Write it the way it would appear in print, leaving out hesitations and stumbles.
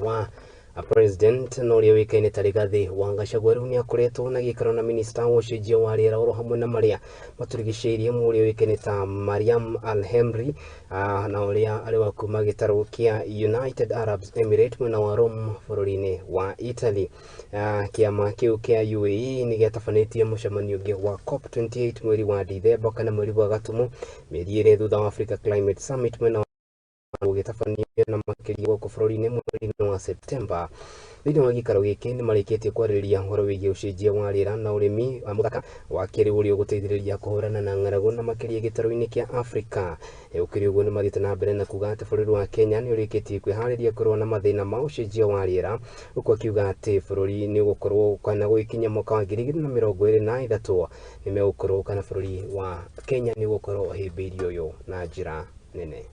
Wa president na ũrĩa ũĩkaine ta Rigathĩ wa Gachagua rĩu nĩ akoretwo na gĩikaro na minista wa ũcenjia wa rĩera oro hamwe na marĩa matũrigicĩirie ũrĩa ũĩkaine ta Mariam Al-Hemri, na ũrĩa arĩ wa kuma gĩtarũ kĩa United Arab Emirates mwena wa Rome bũrũri-inĩ wa Italy. Kĩama kĩu kĩa UAE nĩ gĩatabanĩtie mũcemanio ũngĩ wa COP28 mweri wa Dithemba kana mweri wa Gatumu, mĩeri 2 thutha wa Africa Climate Summit mwena ũgĩtabanio na makĩria gũkũ bũrũri-inĩ mweri-inĩ wa Septemba. Thĩinĩ wa gĩikaro gĩkĩ nĩ marĩkĩtie kwarĩrĩria ũhoro wĩgiĩ ũcenjia wa rĩera na ũrĩmi wa mũthaka wa kĩrĩu ũrĩa ũgũteithĩrĩria kũhũrana na ng'aragu na makĩria gĩtarũ-inĩ kĩa Afrika. Gũkĩrĩ ũguo, nĩ mathiĩte na mbere na kuga atĩ bũrũri wa Kenya nĩ ũrĩkĩtie kwĩharĩria kũrũa na mathĩna ma ũcenjia wa rĩera, huku akiuga atĩ bũrũri nĩ ũgũkorwo kana gũgĩkinya mwaka wa 2023 nĩ megũkorwo kana bũrũri wa Kenya nĩ ũgũkorwo ũhĩmbĩirie ũyũ na njĩra nene.